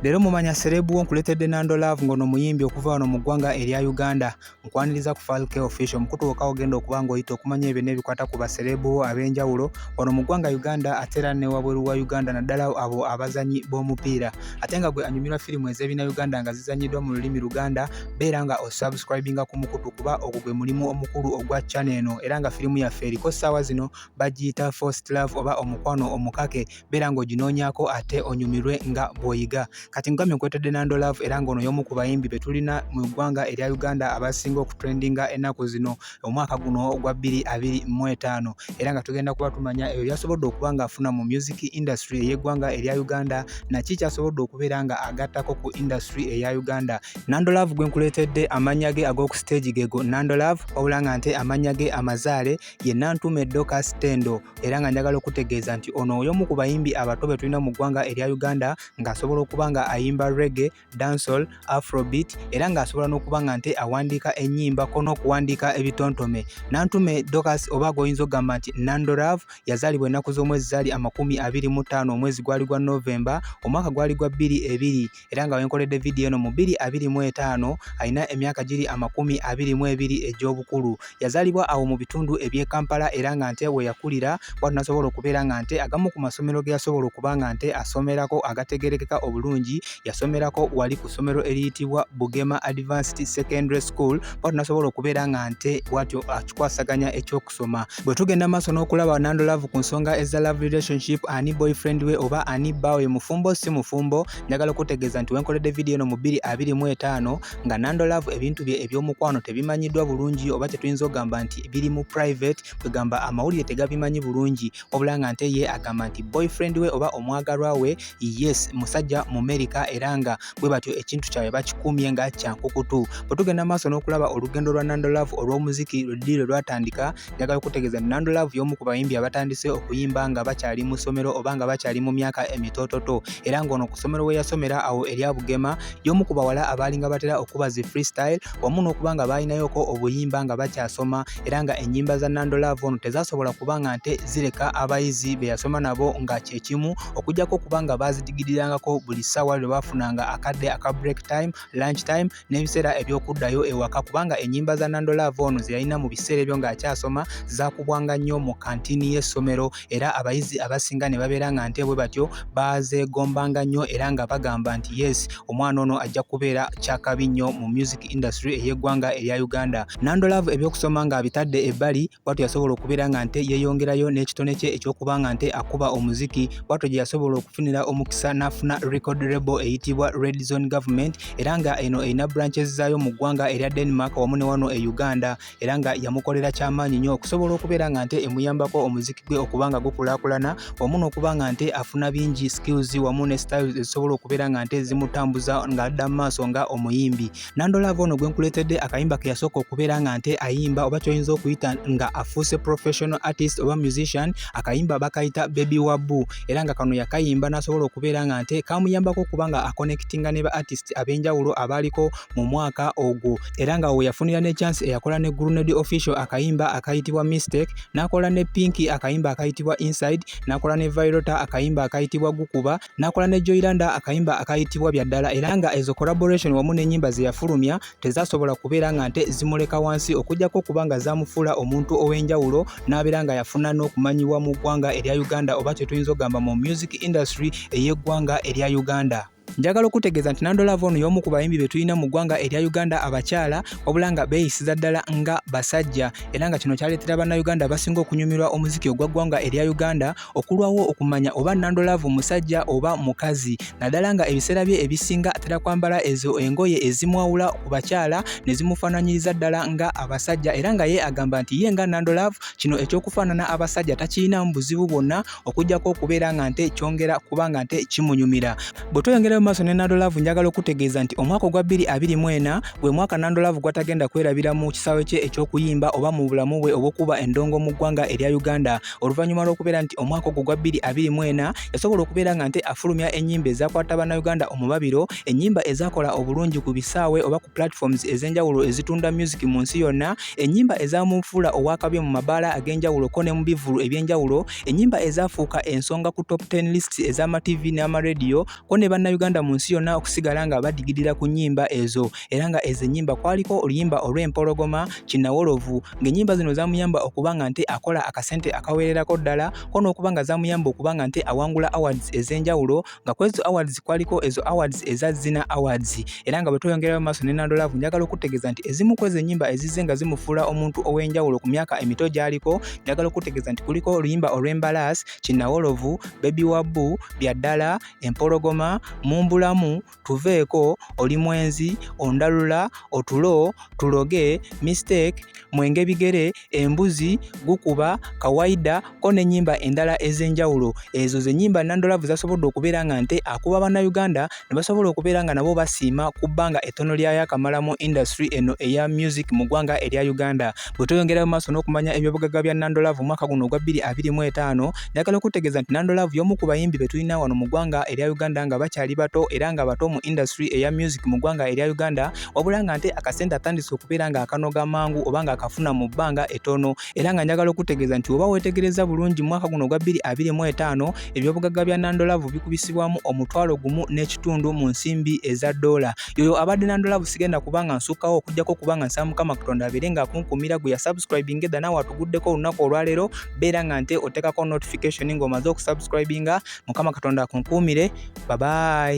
Leero mumanya celeb wo nkuleetedde Nando Love, ng'ono muyimbi okuva wano mu ggwanga erya Uganda. Nkwaniriza ku Falke Official, mukutu wokka ogenda okuba ng'oyita okumanya ebyo n'ebikwata ku ba celeb bo ab'enjawulo wano mu ggwanga Uganda, ate era ne wabweru wa Uganda, naddala abo abazanyi b'omupiira. Ate nga gwe anyumirwa firimu ez'ebina Uganda nga zizanyiddwa mu lulimi Luganda, beera nga osubscribinga ku mukutu, kuba ogwo gwe mulimu omukulu ogwa channel eno. Era nga firimu yaffe eriko ssaawa zino bagiyita Forced Love oba Omukwano Omukake. Beera ng'oginoonyaako ate onyumirwe nga bw'oyiga. Kati nkugambye nkuleetedde Nando Love, era ng'ono y'omu ku bayimbi be tulina mu ggwanga erya Uganda abasinga okutrendinga ennaku zino, omwaka guno ogwa 2025. Era nga tugenda kuba tumanya ebyo byasobodde okuba ng'afuna mu music industry ey'eggwanga erya Uganda, naki kyasobodde okubeera nga agattako ku industry eya Uganda. Nando Love gwe nkuleetedde, amannya ge ag'oku stage gego Nando Love, wabula nga nte amannya ge amazaale ye Nantume Dorcas Tendo. Era nga njagala okutegeeza nti ono y'omu ku bayimbi abato be tulina mu ggwanga erya Uganda, ng'asobola okuba nga ayimba reggae, dancehall, afrobeat, era ng'asobola n'okuba nga nte awandiika ennyimba ko n'okuwandiika ebitontome. Nantume Dorcas, oba gw'oyinza okugamba nti Nando Love, yazaalibwa ennaku z'omwezi zaali 25, omwezi gwali gwa Novemba, omwaka gwali gwa 2020. Era nga wenkoledde vidiyo eno mu 2025, alina emyaka giri 22 egy'obukulu. Yazaalibwa awo mu bitundu eby'e Kampala, era nga nte we yakulira. Bw'atyo n'asobola okubeera nga nte agamu ku masomero ge yasobola okuba nga nte asomerako agategeerekeka obulungi, yasomerako wali ku ssomero eriyitibwa Bugema Advanced Secondary School. Bw'atyo n'asobola okubeera nga nte bw'atyo akikwasaganya ekyokusoma. Bwe tugenda maaso n'okulaba Nando Love ku nsonga eza love relationship, ani boyfriend we oba ani bbaawe, mufumbo si mufumbo, njagala okutegeeza nti wenkoledde vidiyo eno mu 2025 nga Nando Love ebintu bye ebyomukwano tebimanyiddwa bulungi, oba kyetuyinza okugamba nti biri mu private, kwegamba amawulire tegabimanyi bulungi. Wabula nga nte ye agamba nti boyfriend we oba omwagalwa we, yes, musajja mu America, era nga bwe batyo ekintu kyabwe bakikumye nga kyankukutu. Bwe tugenda maaso n'okulaba olugendo lwa Nando Love olw'omuziki lwe lwe lwatandika, njagala okutegeeza nti Nando Love y'omu ku bayimbi abatandise okuyimba nga bakyali mu ssomero oba nga bakyali mu myaka emitoototo. Era ng'ono ku ssomero we yasomera awo erya Bugema, y'omu ku bawala abaalinga batera okuba zi freestyle wamu n'okuba nga baalinayoko obuyimba nga bakyasoma. Era nga ennyimba za Nando Love ono tezasobola kuba nga nte zireka abayizi be yasoma nabo nga kyekimu, okuggyako okuba nga baazidigirirangako buli ssaawa lwe baafunanga akadde aka break time, lunch time n'ebiseera eby'okuddayo ewaka, kubanga ennyimba za Nando Love ono ze yalina mu biseera ebyo ng'akyasoma zaakubwanga nnyo mu kantiini y'essomero, era abayizi abasinga ne babeera nga nte bwe batyo baazeegombanga nnyo, era nga bagamba nti yes, omwana ono ajja kubeera kyakabi nnyo mu music industry ey'eggwanga erya Uganda. Nando Love ebyokusoma ng'abitadde ebbali, bwatyo yasobola okubeera nga nte yeeyongerayo n'ekitone kye eky'okuba nga nte akuba omuziki. Bwatyo gye yasobola okufunira omukisa n'afuna record label eyitibwa Red Zone Government, era nga eno erina branches zaayo mu ggwanga erya Denmark wamu ne wano e Uganda. Era nga yamukolera kyamaanyi nnyo okusobola okubeera nga nte emuyambako omuziki gwe okuba nga gukulaakulana, wamu n'okuba nga nte afuna bingi skills wamu ne styles ezisobola okubeera nga nte zimutambuza ng'adda mu maaso nga omuyimbi. Nando Love ono gwe nkuleetedde, akayimba ke yasooka okubeera nga nte ayimba, oba ky'oyinza okuyita nga afuuse professional artist oba musician, akayimba bakayita Baby Wabu. Era nga kano yakayimba n'asobola okubeera nga nte kamuyambako okuba nga aconnectinga ne ba artist ab'enjawulo abaaliko mu mwaka ogwo. Era nga we yafunira ne chance eyakola ne Grenade Official akayimba akayitibwa Mistake, n'akola ne Pinky akayimba akayitibwa Inside, n'akola ne Virota akayimba akayitibwa Gukuba, n'akola ne Joylanda akayimba akayitibwa Byaddala. Era nga ezo collaboration wamu n'ennyimba ze yafulumya tezasobola kubeera nga nte zimuleka wansi, okuggyako okuba nga zamufuula omuntu ow'enjawulo n'abeera nga yafuna n'okumanyibwa mu ggwanga erya Uganda, oba kye tuyinza okugamba mu music industry ey'eggwanga erya Uganda. Njagala okutegeeza nti Nando Love ono y'omu ku bayimbi be tulina mu ggwanga erya Uganda abakyala, wabula nga beeyisiza ddala nga basajja. Era nga kino kyaleetera Bannayuganda abasinga okunyumirwa omuziki ogwa ggwanga erya Uganda okulwawo okumanya oba Nando Love musajja oba mukazi, naddala nga ebiseera bye ebisinga atera kwambala ezo engoye ezimwawula ku bakyala ne zimufaananyiriza ddala nga abasajja. Era nga ye agamba nti ye nga Nando Love kino ekyokufaanana abasajja takirinamu buzibu bwonna, okuggyako okubeera nga nte kyongera kuba nga nte kimunyumira. Bwe tweyongerayo maaso ne Nando Love, njagala okutegeeza nti omwaka ogwa 2024 gwe mwaka Nando Love gw'atagenda kwerabira mu kisaawe kye eky'okuyimba oba mu bulamu bwe obw'okuba endongo mu ggwanga erya Uganda, oluvannyuma lw'okubeera nti omwaka ogwo gwa 2024 yasobola okubeera nga nte afulumya ennyimba ezakwata Bannayuganda omubabiro, ennyimba ezakola obulungi ku bisaawe oba ku platforms ez'enjawulo ezitunda music mu nsi yonna, ennyimba ezamufuula ow'akabi mu mabaala ag'enjawulo ko ne mu bivvulu ebyenjawulo, ennyimba ezafuuka ensonga ku top 10 lists ez'ama TV n'amarediyo ko ne Bannayuganda. Bannayuganda mu nsi yonna okusigala nga badigidira ku nnyimba ezo. Era nga ezo ennyimba kwaliko oluyimba olw'Empologoma, Kinnawolovu, ng'ennyimba zino zamuyamba okuba nga nte akola akasente akawererako ddala, ko n'okuba nga zamuyamba okuba nga nte awangula awards ez'enjawulo, nga kwezo awards kwaliko ezo awards eza Zina Awards. Era nga bwe tweyongerayo maaso ne Nando Love, njagala okutegeeza nti ezimu ku ezo ennyimba ezizze nga zimufuula omuntu ow'enjawulo ku myaka emito gy'aliko, njagala okutegeeza nti kuliko oluyimba olw'Embalaasi, Kinnawolovu, Baby wa Bbu, Byaddala, Empologoma, Mumbulamu, Tuveeko, Oli Mwenzi, Ondalula, Otulo, Tuloge, Mistake, Mwenge Bigere, Embuzi, Gukuba, Kawaida, ko n'ennyimba endala ez'enjawulo. Ezo ze nnyimba Nando Love z'asobodde okubeera nga nte akuba Bannayuganda ne basobola okubeera nga nabo basiima ku bbanga ettono lya yaakamala mu industry eno eya music mu ggwanga erya Uganda. Bwe tweyongera mu maaso n'okumanya ebyobugagga bya Nando Love omwaka guno ogwa 2025, njagala okutegeeza nti Nando Love y'omu ku bayimbi be tulina wano mu ggwanga erya Uganda nga bakyali bato era nga bato mu industry eya music mu ggwanga erya Uganda, wabula nga nte akasente atandise okubeera nga akanoga mangu oba nga akafuna mu bbanga ettono. Era nga njagala okutegeeza nti oba weetegereza bulungi mu mwaka guno ogwa 2025, ebyobugagga bya Nando Love bikubisibwamu 500,000 mu nsimbi eza ddoola. Yoyo abadde Nando Love, sigenda kubanga nsukkawo okuggyako kubanga nsaba Mukama Katonda abeere ng'akunkumira. Gwe yasubscribinga edda naawe atuguddeko olunaku olwaleero, beera nga nte oteekako notification ng'omaze okusubscribinga. Mukama Katonda akunkuumire. Babayi.